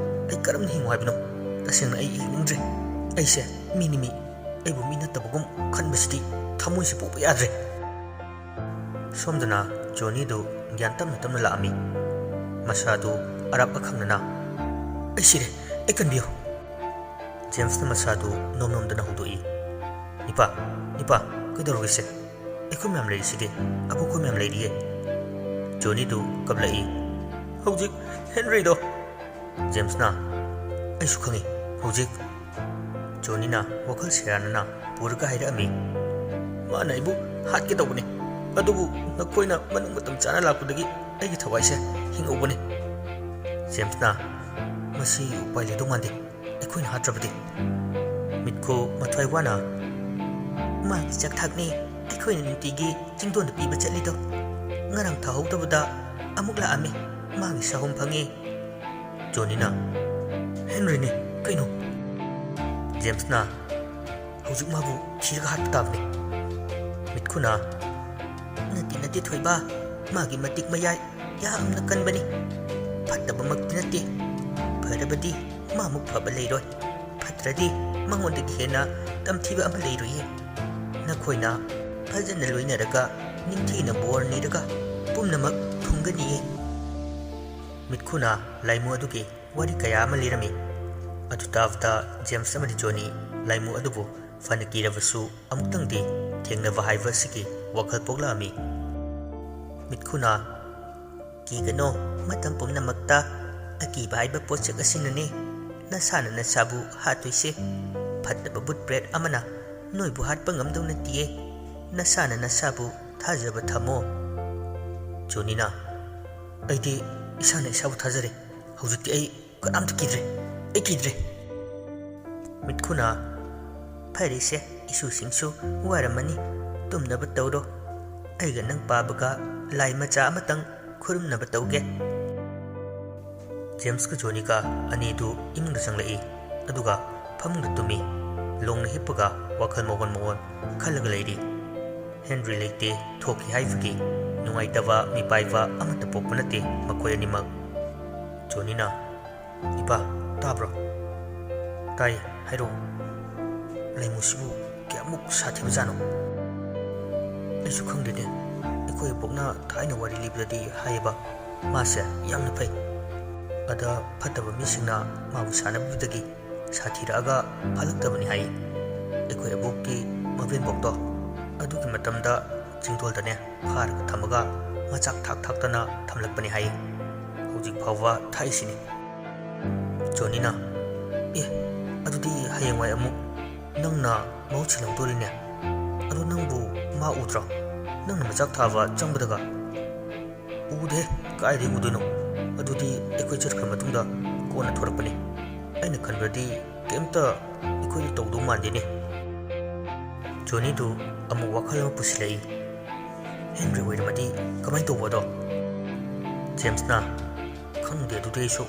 ꯑꯩ ꯀꯔꯝꯅ ꯍꯤꯡꯉꯨ ꯍꯥꯏꯕꯅꯣ? ꯇꯁꯦꯡꯅ ꯑꯩ ꯍꯤꯡꯅꯤꯡꯗ꯭ꯔꯦ꯫ ꯑꯩꯁꯦ ꯃꯤꯅꯤ ꯃꯤ, ꯑꯩꯕꯨ ꯃꯤ ꯅꯠꯇꯕꯒꯨꯝ ꯈꯟꯕꯁꯤꯗꯤ ꯊꯃꯣꯏꯁꯦ ꯄꯣꯛꯄ ꯌꯥꯗ꯭ꯔꯦ꯫ ꯁꯣꯝꯗꯅ ꯖꯣꯅꯤꯗꯨ ꯒ꯭ꯌꯥꯟ ꯇꯞꯅ ꯇꯞꯅ ꯂꯥꯛꯑꯝꯃꯤ꯫ ꯃꯁꯥꯗꯨ ꯑꯔꯥꯞ ꯑꯈꯪꯅꯅ, "ꯑꯩ ꯁꯤꯔꯦ, ꯑꯩ ꯀꯟꯕꯤꯌꯨ!" ꯖꯦꯝꯁꯅ ꯃꯁꯥꯗꯨ ꯅꯣꯝꯅꯣꯝꯗꯅ ꯍꯧꯗꯣꯛꯏ꯫ "ꯅꯤꯄꯥ, ꯅꯤꯄꯥ, ꯀꯩꯗꯧꯔꯒꯦꯁꯦ? ꯑꯩꯈꯣꯏ ꯃꯌꯥꯝ ꯂꯩꯔꯤꯁꯤꯗꯤ, ꯑꯄꯣꯛꯄ ꯃꯌꯥꯝ ꯂꯩꯔꯤꯌꯦ!" ꯖꯣꯅꯤꯗꯨ ꯀꯞꯂꯛꯏ꯫ "ꯍꯧꯖꯤꯛ ꯍꯦꯟꯔꯤꯗꯣ!" ꯖꯦꯝꯁꯅ, "ꯑꯩꯁꯨ ꯈꯪꯉꯤ꯫ ꯍꯧꯖꯤꯛ," ꯖꯣꯅꯤꯅ ꯋꯥꯈꯜ ꯁꯦꯔꯥꯟꯅꯅ ꯄꯨꯔꯒ ꯍꯥꯏꯔꯛꯑꯝꯃꯤ, "ꯃꯥꯅ ꯑꯩꯕꯨ ꯍꯥꯠꯀꯦ ꯇꯧꯕꯅꯤ, ꯑꯗꯨꯕꯨ ꯅꯈꯣꯏꯅ ꯃꯅꯨꯡ ꯃꯇꯝ ꯆꯥꯅ ꯂꯥꯛꯄꯗꯒꯤ ꯑꯩꯒꯤ ꯊꯋꯥꯏꯁꯦ ꯍꯤꯡꯍꯧꯕꯅꯤ꯫" ꯖꯦꯝꯁꯅ, "ꯃꯁꯤ ꯎꯄꯥꯏ ꯂꯩꯗꯧ ꯃꯥꯟꯗꯦ, ꯑꯩꯈꯣꯏꯅ ꯍꯥꯠꯇ꯭ꯔꯕꯗꯤ꯫" ꯃꯤꯠꯈꯨ ꯃꯊ꯭ꯋꯥꯏ ꯋꯥꯅ, "ꯃꯥꯒꯤ ꯆꯥꯛꯊꯥꯛꯅꯤ ꯑꯩꯈꯣꯏꯅ ꯅꯨꯡꯇꯤꯒꯤ ꯆꯤꯡꯗꯣꯟꯗ ꯄꯤꯕ ꯆꯠꯂꯤꯗꯣ꯫ ꯉꯔꯥꯡ ꯊꯥꯍꯧꯗꯕꯗ ꯑꯃꯨꯛ ꯂꯥꯛꯑꯝꯃꯤ, ꯃꯥꯒꯤ ꯁꯥꯍꯣꯝ ꯐꯪꯉꯤ꯫" ꯖꯣꯅꯤꯅ, "ꯍꯦꯟꯔꯤꯅꯦ ꯀꯩꯅꯣ?" ꯖꯦꯝꯁꯅ, "ꯍꯧꯖꯤꯛ ꯃꯥꯕꯨ ꯊꯤꯔꯒ ꯍꯥꯠꯄ ꯇꯥꯕꯅꯤ꯫" ꯃꯤꯠꯈꯨꯅ, "ꯅꯠꯇꯦ, ꯅꯠꯇꯦ ꯊꯣꯏꯕ, ꯃꯥꯒꯤ ꯃꯇꯤꯛ ꯃꯌꯥꯏ ꯌꯥꯝꯅ ꯀꯟꯕꯅꯤ꯫ ꯐꯠꯇꯕꯃꯛꯇꯤ ꯅꯠꯇꯦ꯫ ꯐꯔꯕꯗꯤ ꯃꯥꯃꯨꯛ ꯐꯕ ꯂꯩꯔꯣꯏ꯫ ꯐꯠꯇ꯭ꯔꯗꯤ ꯃꯉꯣꯟꯗꯒꯤ ꯍꯦꯟꯅ ꯇꯝꯊꯤꯕ ꯑꯃ ꯂꯩꯔꯣꯏꯌꯦ꯫ ꯅꯈꯣꯏꯅ ꯐꯖꯅ ꯂꯣꯏꯅꯔꯒ ꯅꯤꯡꯊꯤꯅ ꯕꯣꯔ ꯅꯤꯔꯒ ꯄꯨꯝꯅꯃꯛ ꯊꯨꯡꯒꯅꯤꯌꯦ꯫" ꯃꯤꯠꯈꯨꯅ ꯂꯥꯏꯃꯨ ꯑꯗꯨꯒꯤ ꯋꯥꯔꯤ ꯀꯌꯥ ꯑꯃ ꯂꯤꯔꯝꯃꯤ꯫ ꯑꯗꯨ ꯇꯥꯕꯗ ꯖꯦꯝꯁ ꯑꯃꯗꯤ ꯖꯣꯅꯤ ꯂꯥꯏꯃꯨ ꯑꯗꯨꯕꯨ ꯐꯅ ꯀꯤꯔꯕꯁꯨ ꯑꯃꯨꯛꯇꯪꯗꯤ ꯊꯦꯡꯅꯕ ꯍꯥꯏꯕ ꯑꯁꯤꯒꯤ ꯋꯥꯈꯜ ꯄꯣꯛꯂꯛꯑꯝꯃꯤ꯫ ꯃꯤꯠꯈꯨꯅ, "ꯀꯤꯒꯅꯣ, ꯃꯇꯝ ꯄꯨꯝꯅꯃꯛꯇ ꯑꯀꯤꯕ ꯍꯥꯏꯕ ꯄꯣꯠꯁꯛ ꯑꯁꯤꯅꯅꯤ ꯅꯁꯥꯅ ꯅꯁꯥꯕꯨ ꯍꯥꯠꯇꯣꯏꯁꯦ꯫ ꯐꯠꯇꯕ ꯕꯨꯠ ꯄ꯭ꯔꯦꯠ ꯑꯃꯅ ꯅꯣꯏꯕꯨ ꯍꯥꯠꯄ ꯉꯝꯗꯧ ꯅꯠꯇꯤꯌꯦ꯫ ꯅꯁꯥꯅ ꯅꯁꯥꯕꯨ ꯊꯥꯖꯕ ꯊꯝꯃꯣ꯫" ꯖꯣꯅꯤꯅ, "ꯑꯩꯗꯤ ꯏꯁꯥꯅ ꯏꯁꯥꯕꯨ ꯊꯥꯖꯔꯦ꯫ ꯍꯧꯖꯤꯛꯇꯤ ꯑꯩ ꯀꯅꯥꯝꯇ ꯀꯤꯗ꯭ꯔꯦ꯫ ꯑꯩ ꯀꯤꯗ꯭ꯔꯦ꯫" ꯃꯤꯠꯈꯨꯅ, "ꯐꯔꯦꯁꯦ, ꯏꯁꯨꯁꯤꯡꯁꯨ ꯋꯥꯔꯝꯃꯅꯤ꯫ ꯇꯨꯝꯅꯕ ꯇꯧꯔꯣ꯫ ꯑꯩꯒ ꯅꯪ ꯄꯥꯕꯒ ꯂꯥꯏ ꯃꯆꯥ ꯑꯃꯇꯪ ꯈꯨꯔꯨꯝꯅꯕ ꯇꯧꯒꯦ꯫" ꯖꯦꯝꯁꯀ ꯖꯣꯅꯤꯒ ꯑꯅꯤꯗꯨ ꯏꯃꯨꯡꯗ ꯆꯪꯂꯛꯏ, ꯑꯗꯨꯒ ꯐꯃꯨꯡꯗ ꯇꯨꯝꯃꯤ꯫ ꯂꯣꯡꯅ ꯍꯤꯞꯄꯒ ꯋꯥꯈꯜ ꯃꯑꯣꯟ ꯃꯑꯣꯟ ꯈꯜꯂꯒ ꯂꯩꯔꯤ꯫ ꯍꯦꯟꯔꯤ ꯂꯩꯇꯦ, ꯊꯣꯛꯈꯤ ꯍꯥꯏꯕꯒꯤ ꯅꯨꯡꯉꯥꯏꯇꯕ ꯃꯤꯄꯥꯏꯕ ꯑꯃꯠꯇ ꯄꯣꯛꯄ ꯅꯠꯇꯦ ꯃꯈꯣꯏ ꯑꯅꯤꯃꯛ꯫ ꯖꯣꯅꯤꯅ, "ꯏꯄꯥ, ꯇꯥꯕ꯭ꯔꯣ?" "ꯇꯥꯏ, ꯍꯥꯏꯔꯛꯑꯣ꯫ ꯂꯩꯃꯨꯁꯤꯕꯨ ꯀꯌꯥꯃꯨꯛ ꯁꯥꯊꯤꯕꯖꯥꯠꯅꯣ?" "ꯑꯩꯁꯨ ꯈꯪꯗꯦꯅꯦ꯫ ꯑꯩꯈꯣꯏ ꯏꯕꯣꯛꯅ ꯊꯥꯏꯅ ꯋꯥꯔꯤ ꯂꯤꯕꯗꯗꯤ ꯍꯥꯏꯌꯦꯕ, ꯃꯥꯁꯦ ꯌꯥꯝꯅ ꯐꯩ꯫ ꯑꯗ ꯐꯠꯇꯕ ꯃꯤꯁꯤꯡꯅ ꯃꯥꯕꯨ ꯁꯥꯟꯅꯕꯤꯕꯗꯒꯤ ꯁꯥꯊꯤꯔꯛꯑꯒ ꯐꯠꯂꯛꯇꯕꯅꯤ ꯍꯥꯏꯌꯦ꯫ ꯑꯩꯈꯣꯏ ꯑꯕꯣꯛꯀꯤ ꯃꯕꯦꯟꯕꯣꯛꯇꯣ ꯑꯗꯨꯒꯤ ꯃꯇꯝꯗ ꯆꯤꯡꯗꯣꯜꯗꯅꯦ ꯐꯥꯔꯒ ꯊꯝꯃꯒ ꯃꯆꯥꯛ ꯊꯥꯛ ꯊꯥꯛꯇꯅ ꯊꯝꯂꯛꯄꯅꯤ ꯍꯥꯏꯌꯦ꯫ ꯍꯧꯖꯤꯛ ꯐꯥꯎꯕ ꯊꯥꯛꯏꯁꯤꯅꯤ꯫" ꯖꯣꯅꯤꯅ, "ꯑꯦ, ꯑꯗꯨꯗꯤ ꯍꯌꯦꯡꯋꯥꯏ ꯑꯃꯨꯛ ꯅꯪꯅ ꯃꯍꯨꯠ ꯁꯤꯜꯍꯧꯗꯣꯔꯤꯅꯦ꯫ ꯑꯗꯣ ꯅꯪꯕꯨ ꯃꯥ ꯎꯗ꯭ꯔꯣ? ꯅꯪꯅ ꯃꯆꯥꯛ ꯊꯥꯕ ꯆꯪꯕꯗꯒ?" "ꯎꯗꯦ, ꯀꯥꯏꯗꯩ ꯎꯗꯣꯏꯅꯣ? ꯑꯗꯨꯗꯤ ꯑꯩꯈꯣꯏ ꯆꯠꯈ꯭ꯔ ꯃꯇꯨꯡꯗ ꯀꯣꯟꯅ ꯊꯣꯔꯛꯄꯅꯤ꯫ ꯑꯩꯅ ꯈꯟꯕꯗꯤ ꯀꯩꯝꯇ ꯑꯩꯈꯣꯏꯗ ꯇꯧꯗꯧ ꯃꯥꯟꯗꯦꯅꯦ꯫" ꯖꯣꯅꯤꯗꯨ ꯑꯃꯨꯛ ꯋꯥꯈꯜ ꯑꯃ ꯄꯨꯁꯤꯜꯂꯛꯏ꯫ "ꯍꯦꯟꯔꯤ ꯑꯣꯏꯔꯝꯃꯗꯤ ꯀꯃꯥꯏꯅ ꯇꯧꯕ ꯑꯗꯣ?" ꯖꯦꯝꯁꯅ, "ꯈꯪꯗꯦ ꯑꯗꯨꯗꯤ ꯑꯩꯁꯨ꯫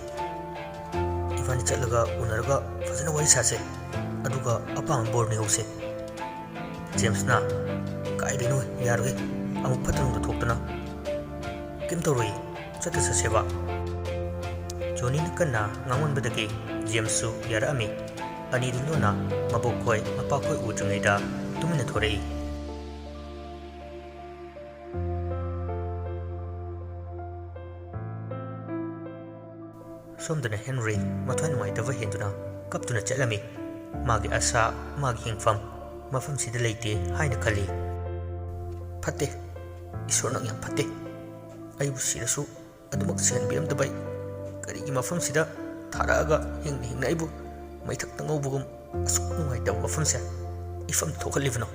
ꯏꯕꯥꯅꯤ ꯆꯠꯂꯒ ꯎꯅꯔꯒ ꯐꯖꯅ ꯋꯥꯔꯤ ꯁꯥꯁꯦ꯫ ꯑꯗꯨꯒ ꯑꯄꯥꯝꯕ ꯕꯣꯔ ꯅꯤꯍꯧꯁꯦ꯫" ꯖꯦꯝꯁꯅ, "ꯀꯥꯏꯗꯩꯅꯣ, ꯌꯥꯔꯣꯏ꯫ ꯑꯃꯨꯛ ꯐꯠꯇ ꯅꯨꯡꯗ ꯊꯣꯛꯇꯅ꯫" "ꯀꯩꯝ ꯇꯧꯔꯣꯏ, ꯆꯠꯇ ꯆꯠꯁꯦꯕ꯫" ꯖꯣꯅꯤꯅ ꯀꯟꯅ ꯉꯥꯡꯃꯟꯕꯗꯒꯤ ꯖꯦꯝꯁꯁꯨ ꯌꯥꯔꯛꯑꯝꯃꯤ꯫ ꯑꯅꯤꯗꯨ ꯂꯣꯟꯅ ꯃꯕꯣꯛꯈꯣꯏ ꯃꯄꯥꯈꯣꯏ ꯎꯗ꯭ꯔꯤꯉꯩꯗ ꯇꯨꯃꯤꯟꯅ ꯊꯣꯔꯛꯏ꯫ ꯁꯣꯝꯗꯅ ꯍꯦꯟꯔꯤ ꯃꯊ꯭ꯋꯥꯏ ꯅꯨꯡꯉꯥꯏꯇꯕ ꯍꯦꯟꯗꯨꯅ ꯀꯞꯇꯨꯅ ꯆꯠꯂꯝꯃꯤ꯫ ꯃꯥꯒꯤ ꯑꯁꯥ, ꯃꯥꯒꯤ ꯍꯤꯡꯐꯝ ꯃꯐꯝꯁꯤꯗ ꯂꯩꯇꯦ ꯍꯥꯏꯅ ꯈꯜꯂꯤ꯫ "ꯐꯠꯇꯦ, ꯏꯁꯣꯔ ꯅꯪ ꯌꯥꯝ ꯐꯠꯇꯦ꯫ ꯑꯩꯕꯨ ꯁꯤꯔꯁꯨ ꯑꯗꯨꯃꯛ ꯁꯤꯍꯟꯕꯤꯔꯝꯗꯕ ꯑꯩ꯫ ꯀꯔꯤꯒꯤ ꯃꯐꯝꯁꯤꯗ ꯊꯥꯔꯛꯑꯒ ꯍꯤꯡꯅ ꯍꯤꯡꯅ ꯑꯩꯕꯨ ꯃꯩꯊꯛꯇ ꯉꯧꯕꯒꯨꯝ ꯑꯁꯨꯛ ꯅꯨꯡꯉꯥꯏꯇꯕ ꯃꯐꯝꯁꯦ ꯏꯐꯝ ꯊꯣꯛꯍꯜꯂꯤꯕꯅꯣ?"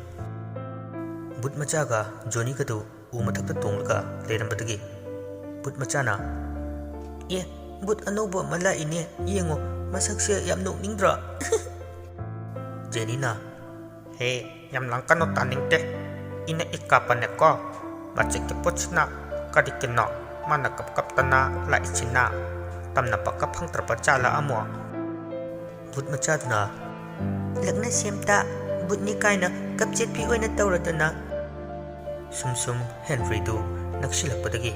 ꯕꯨꯠ ꯃꯆꯥꯒ ꯖꯣꯅꯤꯒꯗꯨ ꯎ ꯃꯊꯛꯇ ꯇꯣꯡꯂꯒ ꯂꯩꯔꯝꯕꯗꯒꯤ ꯕꯨꯠ ꯃꯆꯥꯅ, "ꯑꯦ, ꯕꯨꯠ ꯑꯅꯧꯕ ꯑꯃ ꯂꯥꯛꯏꯅꯦ, ꯌꯦꯡꯉꯣ, ꯃꯁꯛꯁꯦ ꯌꯥꯝ ꯅꯣꯛꯅꯤꯡꯗ꯭ꯔꯣ?" ꯖꯦꯅꯤꯅ, "ꯍꯦ, ꯌꯥꯝ ꯂꯥꯡꯀꯅꯨ, ꯇꯥꯅꯤꯡꯗꯦ꯫ ꯏꯅ ꯏꯀꯥꯞꯄꯅꯦꯀꯣ꯫ ꯃꯆꯤꯛꯀꯤ ꯄꯣꯠꯁꯤꯅ ꯀꯔꯤꯒꯤꯅꯣ ꯃꯥꯅ ꯀꯞ ꯀꯞꯇꯅ ꯂꯥꯛꯏꯁꯤꯅ? ꯇꯝꯅꯕꯒ ꯐꯪꯗ꯭ꯔꯕ ꯖꯥꯠꯂ ꯑꯃꯨꯛ?" ꯕꯨꯠ ꯃꯆꯥꯗꯨꯅ, ꯂꯛꯅ ꯁꯦꯝꯇ ꯕꯨꯠꯅꯤ ꯀꯥꯏꯅ ꯀꯞꯆꯦꯠꯄꯤ ꯑꯣꯏꯅ ꯇꯧꯔꯗꯅ꯫ ꯁꯨꯝ ꯁꯨꯝ ꯍꯦꯟꯔꯤꯗꯨ ꯅꯛꯁꯤꯜꯂꯛꯄꯗꯒꯤ,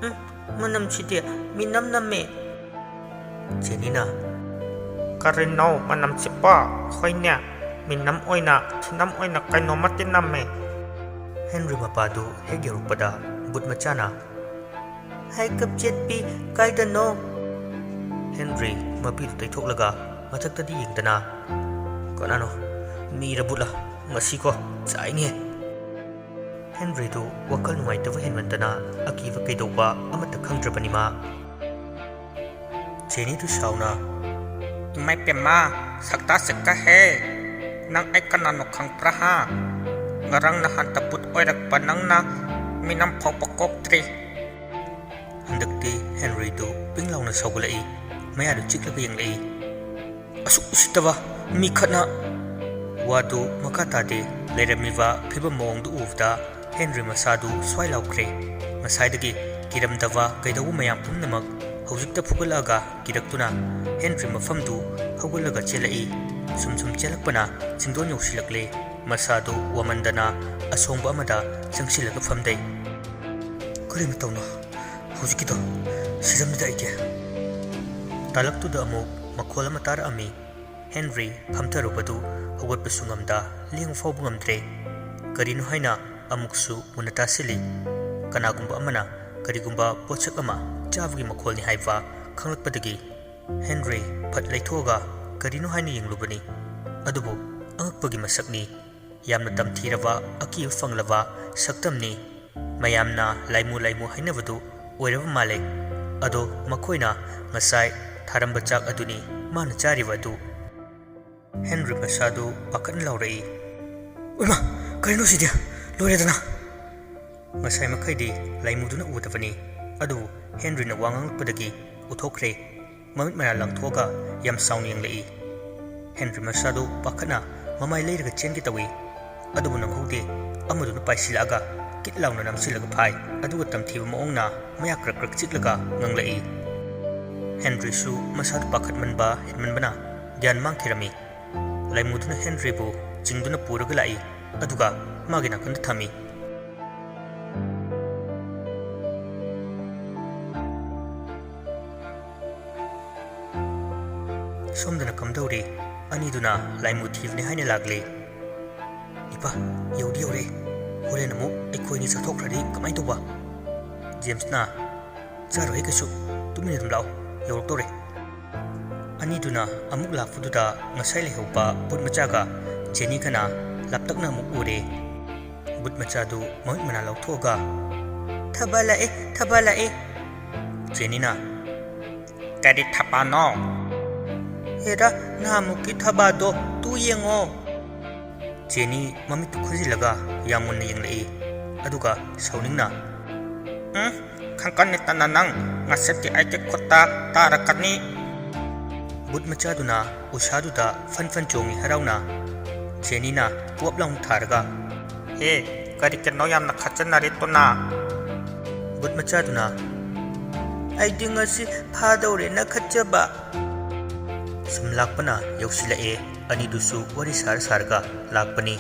"ꯎꯝ, ꯃꯅꯝꯁꯤꯗꯤ ꯃꯤꯅꯝ ꯅꯝꯃꯦ!" ꯖꯦꯅꯤꯅ, "ꯀꯔꯤꯅꯣ ꯃꯅꯝꯁꯤꯕꯣ? ꯍꯣꯏꯅꯦ, ꯃꯤꯅꯝ ꯑꯣꯏꯅ, ꯊꯤꯅꯝ ꯑꯣꯏꯅ ꯀꯩꯅꯣꯝꯃꯗꯤ ꯅꯝꯃꯦ!" ꯍꯦꯟꯔꯤ ꯃꯄꯥꯗꯨ ꯍꯦꯛ ꯌꯧꯔꯛꯄꯗ ꯕꯨꯠ ꯃꯆꯥꯅ, "ꯍꯥꯏ ꯀꯞꯆꯦꯠꯄꯤ, ꯀꯥꯏꯗꯅꯣ?" ꯍꯦꯟꯔꯤ ꯃꯄꯤꯗꯨ ꯇꯩꯊꯣꯛꯂꯒ ꯃꯊꯛꯇꯗꯤ ꯌꯦꯡꯗꯅ, "ꯀꯅꯥꯅꯣ? ꯃꯤꯔ ꯕꯨꯠꯂ? ꯉꯁꯤꯀꯣ ꯆꯥꯏꯅꯦ!" ꯍꯦꯟꯔꯤꯗꯨ ꯋꯥꯈꯜ ꯅꯨꯡꯉꯥꯏꯇꯕ ꯍꯦꯟꯃꯟꯗꯅ ꯑꯀꯤꯕ ꯀꯩꯗꯧꯕ ꯑꯃꯠꯇ ꯈꯪꯗ꯭ꯔꯕꯅꯤ ꯃꯥ꯫ ꯖꯦꯅꯤꯗꯨ ꯁꯥꯎꯅ, "ꯏꯃꯥꯏ ꯄꯦꯝꯃ, ꯁꯛꯇꯥ ꯁꯤꯛꯇꯥ ꯍꯦ! ꯅꯪ ꯑꯩ ꯀꯅꯥꯅꯣ ꯈꯪꯕ꯭ꯔꯥ ꯍꯥ? ꯉꯔꯥꯡ ꯅꯍꯥꯟꯇ ꯕꯨꯠ ꯑꯣꯏꯔꯛꯄ ꯅꯪꯅ ꯃꯤꯅꯝ ꯐꯥꯎꯕ ꯀꯣꯛꯇ꯭ꯔꯤ!" ꯍꯟꯗꯛꯇꯤ ꯍꯦꯟꯔꯤꯗꯨ ꯄꯤꯡ ꯂꯥꯎꯅ ꯁꯧꯒꯠꯂꯛꯏ꯫ ꯃꯌꯥꯗꯨ ꯆꯤꯛꯂꯒ ꯌꯦꯡꯂꯛꯏ꯫ "ꯑꯁꯨꯛ ꯎꯁꯤꯠꯇꯕ ꯃꯤ ꯈꯠꯅ!" ꯋꯥꯗꯨ ꯃꯈꯥ ꯇꯥꯗꯦ꯫ ꯂꯩꯔꯝꯃꯤꯕ ꯐꯤꯕꯝ ꯃꯑꯣꯡꯗꯨ ꯎꯕꯗ ꯍꯦꯟꯔꯤ ꯃꯁꯥꯗꯨ ꯁ꯭ꯋꯥꯏ ꯂꯥꯎꯈ꯭ꯔꯦ꯫ ꯉꯁꯥꯏꯗꯒꯤ ꯀꯤꯔꯝꯗꯕ ꯀꯩꯗꯧꯕ ꯃꯌꯥꯝ ꯄꯨꯝꯅꯃꯛ ꯍꯧꯖꯤꯛꯇ ꯐꯨꯒꯠꯂꯛꯑꯒ ꯀꯤꯔꯛꯇꯨꯅ ꯍꯦꯟꯔꯤ ꯃꯐꯝꯗꯨ ꯍꯧꯒꯠꯂꯒ ꯆꯦꯜꯂꯛꯏ꯫ ꯁꯨꯝ ꯁꯨꯝ ꯆꯦꯜꯂꯛꯄꯅ ꯆꯤꯡꯗꯣꯟ ꯌꯧꯁꯤꯜꯂꯛꯂꯦ꯫ ꯃꯁꯥꯗꯨ ꯋꯥꯃꯟꯗꯅ ꯑꯁꯣꯡꯕ ꯑꯃꯗ ꯆꯪꯁꯤꯜꯂꯒ ꯐꯝꯗꯩ꯫ "ꯀꯔꯤ ꯃꯇꯧꯅꯣ ꯍꯧꯖꯤꯛꯀꯤꯗꯣ? ꯁꯤꯔꯝꯅꯤꯗ ꯑꯩꯗꯤ!" ꯇꯥꯂꯛꯇꯨꯗ ꯑꯃꯨꯛ ꯃꯈꯣꯜ ꯑꯃ ꯇꯥꯔꯛꯑꯝꯃꯤ꯫ ꯍꯦꯟꯔꯤ ꯐꯝꯊꯔꯨꯕꯗꯨ ꯍꯧꯒꯠꯄꯁꯨ ꯉꯝꯗ ꯂꯦꯡꯕ ꯐꯥꯎꯕ ꯉꯝꯗ꯭ꯔꯦ꯫ ꯀꯔꯤꯅꯣ ꯍꯥꯏꯅ ꯑꯃꯨꯛꯁꯨ ꯃꯨꯟꯅ ꯇꯥꯁꯤꯜꯂꯤ꯫ ꯀꯅꯥꯒꯨꯝꯕ ꯑꯃꯅ ꯀꯔꯤꯒꯨꯝꯕ ꯄꯣꯠꯁꯛ ꯑꯃ ꯆꯥꯕꯒꯤ ꯃꯈꯣꯜꯅꯤ ꯍꯥꯏꯕ ꯈꯪꯂꯛꯄꯗꯒꯤ ꯍꯦꯟꯔꯤ ꯐꯠ ꯂꯩꯊꯣꯛꯑꯒ ꯀꯔꯤꯅꯣ ꯍꯥꯏꯅ ꯌꯦꯡꯂꯨꯕꯅꯤ꯫ ꯑꯗꯨꯕꯨ ꯑꯉꯛꯄꯒꯤ ꯃꯁꯛꯅꯤ꯫ ꯌꯥꯝꯅ ꯇꯝꯊꯤꯔꯕ, ꯑꯀꯤꯕ ꯐꯪꯂꯕ ꯁꯛꯇꯝꯅꯤ꯫ ꯃꯌꯥꯝꯅ ꯂꯥꯏꯃꯨ ꯂꯥꯏꯃꯨ ꯍꯥꯏꯅꯕꯗꯨ ꯑꯣꯏꯔꯕ ꯃꯥꯜꯂꯦ꯫ ꯑꯗꯣ ꯃꯈꯣꯏꯅ ꯉꯁꯥꯏ ꯊꯥꯔꯝꯕ ꯆꯥꯛ ꯑꯗꯨꯅꯤ ꯃꯥꯅ ꯆꯥꯔꯤꯕ ꯑꯗꯨ꯫ ꯍꯦꯟꯔꯤ ꯃꯁꯥꯗꯨ ꯄꯥꯈꯠꯅ ꯂꯥꯎꯔꯛꯏ, "ꯏꯃꯥ, ꯀꯔꯤꯅꯣ ꯁꯤꯗꯤ? ꯂꯣꯏꯔꯦꯗꯅ!" ꯉꯁꯥꯏ ꯃꯈꯩꯗꯤ ꯂꯥꯏꯃꯨꯗꯨꯅ ꯎꯗꯕꯅꯤ, ꯑꯗꯨꯕꯨ ꯍꯦꯟꯔꯤꯅ ꯋꯥ ꯉꯥꯡꯂꯛꯄꯗꯒꯤ ꯎꯊꯣꯛꯈ꯭ꯔꯦ꯫ ꯃꯃꯤꯠ ꯃꯅꯥ ꯂꯪꯊꯣꯛꯑꯒ ꯌꯥꯝ ꯁꯥꯎꯅ ꯌꯦꯡꯂꯛꯏ꯫ ꯍꯦꯟꯔꯤ ꯃꯁꯥꯗꯨ ꯄꯥꯈꯠꯅ ꯃꯃꯥꯏ ꯂꯩꯔꯒ ꯆꯦꯟꯒꯦ ꯇꯧꯏ꯫ ꯑꯗꯨꯕꯨ ꯅꯪꯍꯧꯗꯦ꯫ ꯑꯃꯗꯨꯅ ꯄꯥꯏꯁꯤꯜꯂꯛꯑꯒ ꯀꯤꯠ ꯂꯥꯎꯅ ꯅꯝꯁꯤꯜꯂꯒ ꯐꯥꯏ꯫ ꯑꯗꯨꯒ ꯇꯝꯊꯤꯕ ꯃꯑꯣꯡꯅ ꯃꯌꯥ ꯀ꯭ꯔꯛ ꯀ꯭ꯔꯛ ꯆꯤꯛꯂꯒ ꯉꯥꯡꯂꯛꯏ꯫ ꯍꯦꯟꯔꯤꯁꯨ ꯃꯁꯥꯗꯨ ꯄꯥꯈꯠꯃꯟꯕ ꯍꯦꯟꯃꯟꯕꯅ ꯒ꯭ꯌꯥꯟ ꯃꯥꯡꯈꯤꯔꯝꯃꯤ꯫ ꯂꯥꯏꯃꯨꯗꯨꯅ ꯍꯦꯟꯔꯤꯕꯨ ꯆꯤꯡꯗꯨꯅ ꯄꯨꯔꯒ ꯂꯥꯛꯏ, ꯑꯗꯨꯒ ꯃꯥꯒꯤ ꯅꯥꯀꯟꯗ ꯊꯝꯃꯤ꯫ ꯁꯣꯝꯗꯅ ꯀꯝꯗꯧꯔꯤ? ꯑꯅꯤꯗꯨꯅ ꯂꯥꯏꯃꯨ ꯊꯤꯕꯅꯤ ꯍꯥꯏꯅ ꯂꯥꯛꯂꯤ꯫ "ꯏꯄꯥ, ꯌꯧꯗꯤ ꯌꯧꯔꯦ꯫ ꯍꯣꯔꯦꯟ ꯑꯃꯨꯛ ꯑꯩꯈꯣꯏꯅꯤ ꯆꯥꯊꯣꯛꯈ꯭ꯔꯗꯤ ꯀꯃꯥꯏꯅ ꯇꯧꯕ?" ꯖꯦꯝꯁꯅ, "ꯆꯥꯔꯣꯏꯍꯦ ꯀꯩꯁꯨ, ꯇꯨꯃꯤꯟꯅ ꯑꯗꯨꯝ ꯂꯥꯛꯑꯣ, ꯌꯧꯔꯛꯇꯧꯔꯦ꯫" ꯑꯅꯤꯗꯨꯅ ꯑꯃꯨꯛ ꯂꯥꯛꯄꯗꯨꯗ ꯉꯁꯥꯏ ꯂꯩꯍꯧꯕ ꯕꯨꯠ ꯃꯆꯥꯒ ꯖꯦꯅꯤꯒꯅ ꯂꯥꯞꯇꯛꯅ ꯑꯃꯨꯛ ꯎꯔꯦ꯫ ꯕꯨꯠ ꯃꯆꯥꯗꯨ ꯃꯃꯤꯠ ꯃꯅꯥ ꯂꯧꯊꯣꯛꯑꯒ, "ꯊꯕꯥ ꯂꯥꯛꯑꯦ, ꯊꯕꯥ ꯂꯥꯛꯑꯦ!" ꯖꯦꯅꯤꯅ, "ꯀꯔꯤ ꯊꯕꯥꯅꯣ?" "ꯍꯦꯔꯥ, ꯅꯍꯥꯟꯃꯨꯛꯀꯤ ꯊꯕꯥꯗꯣ, ꯇꯨ ꯌꯦꯡꯉꯣ!" ꯖꯦꯅꯤ ꯃꯃꯤꯠꯇꯨ ꯈꯨꯖꯤꯜꯂꯒ ꯌꯥꯝ ꯃꯨꯟꯅ ꯌꯦꯡꯂꯛꯏ, ꯑꯗꯨꯒ ꯁꯥꯎꯅꯤꯡꯅ, "ꯎꯝ, ꯈꯪꯀꯟ ꯅꯤꯇꯅ ꯅꯪ, ꯉꯁꯤꯗꯤ ꯑꯩꯒꯤ ꯈꯨꯠꯇ ꯇꯥꯔꯛꯀꯅꯤ!" ꯕꯨꯠ ꯃꯆꯥꯗꯨꯅ ꯎꯁꯥꯗꯨꯗ ꯐꯟ ꯐꯟ ꯆꯣꯡꯉꯤ ꯍꯔꯥꯎꯅ꯫ ꯖꯦꯅꯤꯅ ꯄꯣꯞ ꯂꯥꯎꯅ ꯊꯥꯔꯒ, "ꯍꯦ, ꯀꯔꯤꯒꯤꯅꯣ ꯌꯥꯝꯅ ꯈꯠꯆꯟꯅꯔꯤꯗꯨꯅ?" ꯕꯨꯠ ꯃꯆꯥꯗꯨꯅ, "ꯑꯩꯗꯤ ꯉꯁꯤ ꯐꯥꯗꯧꯔꯦꯅ ꯈꯠꯆꯕ꯫" ꯁꯨꯝ ꯂꯥꯛꯄꯅ ꯌꯧꯁꯤꯜꯂꯛꯑꯦ꯫ ꯑꯅꯤꯗꯨꯁꯨ ꯋꯥꯔꯤ ꯁꯥꯔ ꯁꯥꯔꯒ ꯂꯥꯛꯄꯅꯤ꯫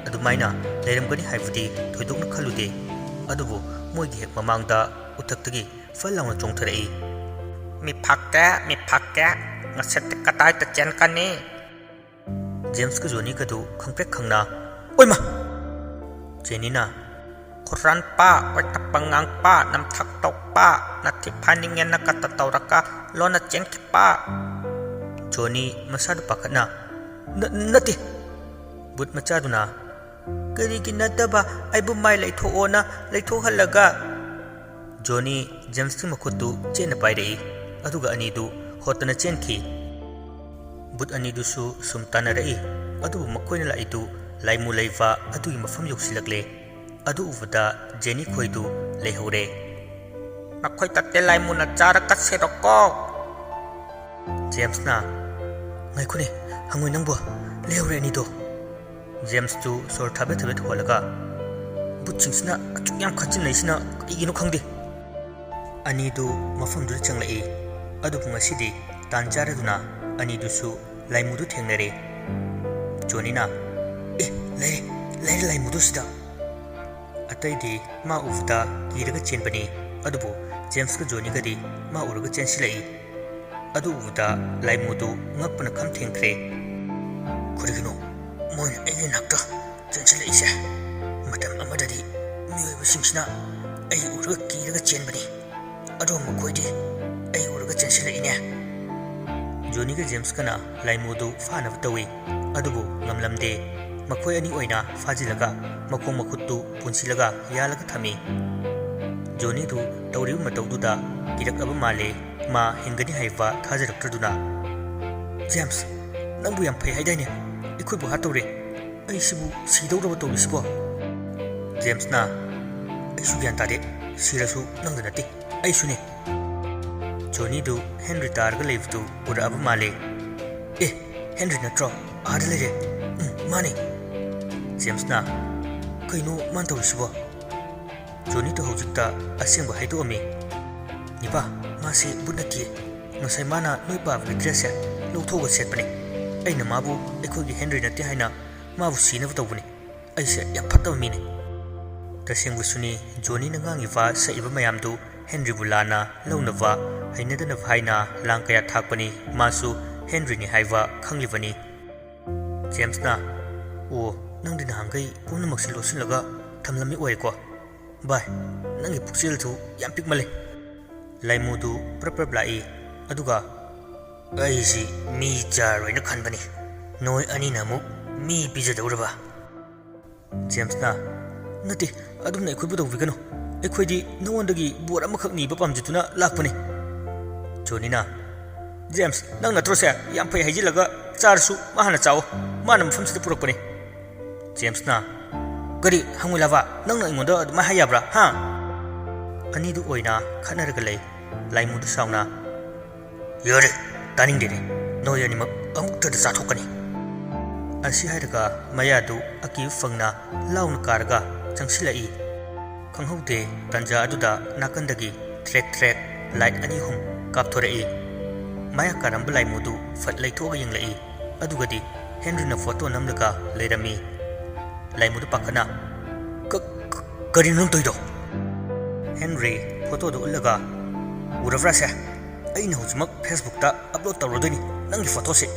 ꯑꯗꯨꯃꯥꯏꯅ ꯂꯩꯔꯝꯒꯅꯤ ꯍꯥꯏꯕꯗꯤ ꯊꯣꯏꯗꯣꯛꯅ ꯈꯜꯂꯨꯗꯦ꯫ ꯑꯗꯨꯕꯨ ꯃꯣꯏꯒꯤ ꯍꯦꯛ ꯃꯃꯥꯡꯗ ꯎꯊꯛꯇꯒꯤ ꯐꯠ ꯂꯥꯎꯅ ꯆꯣꯡꯊꯔꯛꯏ꯫ "ꯃꯤ ꯐꯥꯛꯀꯦ, ꯃꯤ ꯐꯥꯛꯀꯦ, ꯉꯁꯤꯗꯤ ꯀꯗꯥꯏꯗ ꯆꯦꯟꯒꯅꯤ?" ꯖꯦꯝꯁꯀ ꯖꯣꯅꯤꯒꯗꯨ ꯈꯪꯄ꯭ꯔꯦꯛ ꯈꯪꯅ, "ꯑꯣꯏꯃ!" ꯖꯦꯅꯤꯅ, "ꯈꯨꯔꯥꯟꯄ, ꯑꯣꯏꯇꯞꯄ ꯉꯥꯡꯄ, ꯅꯝꯊꯥꯛ ꯇꯧꯕ, ꯅꯊꯤ ꯐꯥꯏꯅꯤꯡꯉꯦꯅ ꯀꯠꯇ ꯇꯧꯔꯒ ꯂꯣꯟꯅ ꯆꯦꯟꯈꯤꯕ!" ꯖꯣꯅꯤ ꯃꯁꯥꯗꯨ ꯄꯥꯈꯠꯅ, "ꯅ-, ꯅꯠꯇꯦ!" ꯕꯨꯠ ꯃꯆꯥꯗꯨꯅ, "ꯀꯔꯤꯒꯤ ꯅꯠꯇꯕ? ꯑꯩꯕꯨ ꯃꯥꯏ ꯂꯩꯊꯣꯛꯑꯣꯅ ꯂꯩꯊꯣꯛꯍꯜꯂꯒ!" ꯖꯣꯅꯤ ꯖꯦꯝꯁꯀꯤ ꯃꯈꯨꯠꯇꯨ ꯆꯦꯠꯅ ꯄꯥꯏꯔꯛꯏ, ꯑꯗꯨꯒ ꯑꯅꯤꯗꯨ ꯍꯣꯠꯇꯅ ꯆꯦꯟꯈꯤ꯫ ꯕꯨꯠ ꯑꯅꯤꯗꯨꯁꯨ ꯁꯨꯝ ꯇꯥꯟꯅꯔꯛꯏ, ꯑꯗꯨꯕꯨ ꯃꯈꯣꯏꯅ ꯂꯥꯛꯏꯗꯨ ꯂꯥꯏꯃꯨ ꯂꯩꯕ ꯑꯗꯨꯒꯤ ꯃꯐꯝ ꯌꯧꯁꯤꯜꯂꯛꯂꯦ꯫ ꯑꯗꯨ ꯎꯕꯗ ꯖꯦꯅꯤ ꯈꯣꯏꯗꯨ ꯂꯩꯍꯧꯔꯦ꯫ "ꯅꯈꯣꯏ ꯇꯠꯇꯦ ꯂꯥꯏꯃꯨꯅ ꯆꯥꯔꯒ ꯁꯤꯔꯣꯀꯣ!" ꯖꯦꯝꯁꯅ, "ꯉꯥꯏꯈꯣꯅꯦ, ꯍꯪꯉꯣꯏ ꯅꯪꯕꯣ, ꯂꯩꯍꯧꯔꯦ ꯑꯅꯤꯗꯣ!" ꯖꯦꯝꯁꯇꯨ ꯁꯣꯔ ꯊꯥꯕꯦꯠ ꯊꯥꯕꯦꯠ ꯍꯣꯜꯂꯒ, "ꯕꯨꯠꯁꯤꯡꯁꯤꯅ ꯑꯁꯨꯛ ꯌꯥꯝ ꯈꯠꯆꯤꯟꯅꯩꯁꯤꯅ ꯀꯔꯤꯒꯤꯅꯣ ꯈꯪꯗꯦ!" ꯑꯅꯤꯗꯨ ꯃꯐꯝꯗꯨꯗ ꯆꯪꯂꯛꯏ꯫ ꯑꯗꯨꯕꯨ ꯉꯁꯤꯗꯤ ꯇꯥꯟ ꯆꯥꯔꯗꯨꯅ ꯑꯅꯤꯗꯨꯁꯨ ꯂꯥꯏꯃꯨꯗꯨ ꯊꯦꯡꯅꯔꯦ꯫ ꯖꯣꯅꯤꯅ, "ꯑꯦ, ꯂꯩꯔꯦ, ꯂꯩꯔꯦ ꯂꯥꯏꯃꯨꯗꯨ ꯁꯤꯗ!" ꯑꯇꯩꯗꯤ ꯃꯥ ꯎꯕꯗ ꯀꯤꯔꯒ ꯆꯦꯟꯕꯅꯤ꯫ ꯑꯗꯨꯕꯨ ꯖꯦꯝꯁꯀ ꯖꯣꯅꯤꯒꯗꯤ ꯃꯥ ꯎꯔꯒ ꯆꯦꯟꯁꯤꯜꯂꯛꯏ꯫ ꯑꯗꯨ ꯎꯕꯗ ꯂꯥꯏꯃꯨꯗꯨ ꯉꯛꯄꯅ ꯈꯝ ꯊꯦꯡꯈ꯭ꯔꯦ꯫ "ꯀꯔꯤꯒꯤꯅꯣ ꯃꯣꯏꯅ ꯑꯩꯒꯤ ꯅꯥꯛꯇ ꯆꯦꯟꯁꯤꯜꯂꯛꯏꯁꯦ? ꯃꯇꯝ ꯑꯃꯗꯗꯤ ꯃꯤꯑꯣꯏꯕꯁꯤꯡꯁꯤꯅ ꯑꯩ ꯎꯔꯒ ꯀꯤꯔꯒ ꯆꯦꯟꯕꯅꯤ, ꯑꯗꯣ ꯃꯈꯣꯏꯗꯤ ꯑꯩ ꯎꯔꯒ ꯆꯦꯟꯁꯤꯜꯂꯛꯏꯅꯦ!" ꯖꯣꯅꯤꯒ ꯖꯦꯝꯁꯀꯅ ꯂꯥꯏꯃꯨꯗꯨ ꯐꯥꯅꯕ ꯇꯧꯏ꯫ ꯑꯗꯨꯕꯨ ꯉꯝꯂꯝꯗꯦ꯫ ꯃꯈꯣꯏ ꯑꯅꯤ ꯑꯣꯏꯅ ꯐꯥꯖꯤꯜꯂꯒ ꯃꯈꯣꯡ ꯃꯈꯨꯠꯇꯨ ꯄꯨꯟꯁꯤꯜꯂꯒ ꯌꯥꯜꯂꯒ ꯊꯝꯃꯤ꯫ ꯖꯣꯅꯤꯗꯨ ꯇꯧꯔꯤꯕ ꯃꯇꯧꯗꯨꯗ ꯀꯤꯔꯛꯂꯕ ꯃꯥꯜꯂꯦ꯫ ꯃꯥ ꯍꯤꯡꯒꯅꯤ ꯍꯥꯏꯕ ꯊꯥꯖꯔꯛꯇ꯭ꯔꯗꯨꯅ, "ꯖꯦꯝꯁ, ꯅꯪꯕꯨ ꯌꯥꯝ ꯐꯩ ꯍꯥꯏꯗꯥꯏꯅꯦ? ꯑꯩꯈꯣꯏꯕꯨ ꯍꯥꯠꯇꯧꯔꯦ꯫ ꯑꯩꯁꯤꯕꯨ ꯁꯤꯗꯧꯔꯕ ꯇꯧꯔꯤꯁꯤꯕꯣ?" ꯖꯦꯝꯁꯅ, "ꯑꯩꯁꯨ ꯒ꯭ꯌꯥꯟ ꯇꯥꯗꯦ꯫ ꯁꯤꯔꯁꯨ ꯅꯪꯗ ꯅꯠꯇꯦ, ꯑꯩꯁꯨꯅꯦ!" ꯖꯣꯅꯤꯗꯨ ꯍꯦꯟꯔꯤ ꯇꯥꯔꯒ ꯂꯩꯕꯗꯨ ꯎꯔꯛꯑꯕ ꯃꯥꯜꯂꯦ꯫ "ꯑꯦ, ꯍꯦꯟꯔꯤ ꯅꯠꯇ꯭ꯔꯣ? ꯑꯥꯗ ꯂꯩꯔꯦ꯫ ꯎꯝ, ꯃꯥꯅꯦ!" ꯖꯦꯝꯁꯅ, "ꯀꯩꯅꯣ ꯃꯥꯅ ꯇꯧꯔꯤꯁꯤꯕꯣ?" ꯖꯣꯅꯤꯗꯨ ꯍꯧꯖꯤꯛꯇ ꯑꯁꯦꯡꯕ ꯍꯥꯏꯗꯣꯛꯑꯝꯃꯤ꯫ "ꯅꯤꯄꯥ, ꯃꯥꯁꯦ ꯕꯨꯠ ꯅꯠꯇꯤꯌꯦ꯫ ꯉꯁꯥꯏ ꯃꯥꯅ ꯅꯣꯏ ꯄꯥꯕꯒꯤ ꯗ꯭ꯔꯦꯁꯁꯦ ꯂꯧꯊꯣꯛꯑꯒ ꯁꯦꯠꯄꯅꯦ꯫ ꯑꯩꯅ ꯃꯥꯕꯨ ꯑꯩꯈꯣꯏꯒꯤ ꯍꯦꯟꯔꯤ ꯅꯠꯇꯦ ꯍꯥꯏꯅ ꯃꯥꯕꯨ ꯁꯤꯅꯕ ꯇꯧꯕꯅꯤ꯫ ꯑꯩꯁꯦ ꯌꯥꯝ ꯐꯠꯇꯕ ꯃꯤꯅꯦ꯫" ꯇꯁꯦꯡꯕꯁꯨꯅꯤ, ꯖꯣꯅꯤꯅ ꯉꯥꯡꯉꯤꯕ ꯁꯛꯏꯕ ꯃꯌꯥꯝꯗꯨ ꯍꯦꯟꯔꯤꯕꯨ ꯂꯥꯟꯅ ꯂꯧꯅꯕ, ꯍꯩꯅꯗꯅꯕ ꯍꯥꯏꯅ ꯂꯥꯡ ꯀꯌꯥ ꯊꯥꯛꯄꯅꯤ꯫ ꯃꯥꯁꯨ ꯍꯦꯟꯔꯤꯅꯤ ꯍꯥꯏꯕ ꯈꯪꯂꯤꯕꯅꯤ꯫ ꯖꯦꯝꯁꯅ, "ꯑꯣ, ꯅꯪꯗꯤ ꯅꯍꯥꯟꯈꯩ ꯄꯨꯝꯅꯃꯛꯁꯤ ꯂꯣꯠꯁꯤꯜꯂꯒ ꯊꯝꯂꯝꯃꯤ ꯑꯣꯏꯔꯦꯀꯣ? ꯚꯥꯏ, ꯅꯪꯒꯤ ꯄꯨꯛꯆꯦꯜꯗꯨ ꯌꯥꯝ ꯄꯤꯛꯃꯜꯂꯦ꯫" ꯂꯥꯏꯃꯨꯗꯨ ꯄ꯭ꯔꯞ ꯄ꯭ꯔꯞ ꯂꯥꯛꯏ꯫ ꯑꯗꯨꯒ, "ꯑꯩꯁꯤ ꯃꯤ ꯆꯥꯔꯣꯏꯅ ꯈꯟꯕꯅꯤ, ꯅꯣꯏ ꯑꯅꯤꯅ ꯑꯃꯨꯛ ꯃꯤ ꯄꯤꯖꯗꯧꯔꯕ?" ꯖꯦꯝꯁꯅ, "ꯅꯠꯇꯦ, ꯑꯗꯨꯝꯅ ꯑꯩꯈꯣꯏꯕꯨ ꯇꯧꯕꯤꯒꯅꯨ꯫ ꯑꯩꯈꯣꯏꯗꯤ ꯅꯉꯣꯟꯗꯒꯤ ꯕꯣꯠ ꯑꯃꯈꯛ ꯅꯤꯕ ꯄꯥꯝꯖꯗꯨꯅ ꯂꯥꯛꯄꯅꯤ꯫" ꯖꯣꯅꯤꯅ, "ꯖꯦꯝꯁ, ꯅꯪ ꯅꯠꯇ꯭ꯔꯣꯁꯦ ꯌꯥꯝ ꯐꯩ ꯍꯥꯏꯖꯤꯜꯂꯒ ꯆꯥꯔꯁꯨ ꯃꯥ ꯍꯥꯟꯅ ꯆꯥꯎꯑꯣ, ꯃꯥꯅ ꯃꯐꯝꯁꯤꯗ ꯄꯨꯔꯛꯄꯅꯤ꯫" ꯖꯦꯝꯁꯅ, "ꯀꯔꯤ, ꯍꯪꯉꯣꯏ ꯂꯥꯕ, ꯅꯪꯅ ꯑꯩꯉꯣꯟꯗ ꯑꯗꯨꯃꯥꯏ ꯍꯥꯏ ꯌꯥꯕ꯭ꯔꯥ, ꯍꯥ?" ꯑꯅꯤꯗꯨ ꯑꯣꯏꯅ ꯈꯠꯅꯔꯒ ꯂꯩ꯫ ꯂꯥꯏꯃꯨꯗꯨ ꯁꯥꯎꯅ, "ꯌꯥꯔꯦ, ꯇꯥꯅꯤꯡꯗꯦꯅꯦ, ꯅꯣꯏ ꯑꯅꯤꯃꯛ ꯑꯃꯨꯛꯇꯗ ꯆꯥꯊꯣꯛꯀꯅꯤ!" ꯑꯁꯤ ꯍꯥꯏꯔꯒ ꯃꯌꯥꯗꯨ ꯑꯀꯤꯕ ꯐꯪꯅ ꯂꯥꯎꯅ ꯀꯥꯔꯒ ꯆꯪꯁꯤꯜꯂꯛꯏ꯫ ꯈꯪꯍꯧꯗꯦ, ꯇꯟꯖꯥ ꯑꯗꯨꯗ ꯅꯥꯀꯟꯗꯒꯤ ꯊ꯭ꯔꯦꯛ ꯊ꯭ꯔꯦꯛ ꯂꯥꯏꯠ ꯑꯅꯤ ꯑꯍꯨꯝ ꯀꯥꯞꯊꯣꯔꯛꯏ꯫ ꯃꯌꯥ ꯀꯥꯔꯝꯕ ꯂꯥꯏꯃꯨꯗꯨ ꯐꯠ ꯂꯩꯊꯣꯛꯑꯒ ꯌꯦꯡꯂꯛꯏ꯫ ꯑꯗꯨꯒꯗꯤ ꯍꯦꯟꯔꯤꯅ ꯐꯣꯇꯣ ꯅꯝꯂꯒ ꯂꯩꯔꯝꯃꯤ꯫ ꯂꯥꯏꯃꯨꯗꯨ ꯄꯥꯈꯠꯅ, "ꯀ-, ꯀ-, ꯀꯔꯤꯅꯣ ꯅꯪ ꯇꯧꯔꯤꯗꯣ?" ꯍꯦꯟꯔꯤ ꯐꯣꯇꯣꯗꯨ ꯎꯠꯂꯒ, "ꯎꯔꯕ꯭ꯔꯥꯁꯦ? ꯑꯩꯅ ꯍꯧꯖꯤꯛꯃꯛ Facebookꯇ upload ꯇꯧꯔꯗꯣꯏꯅꯤ ꯅꯪꯒꯤ ꯐꯣꯇꯣꯁꯦ꯫"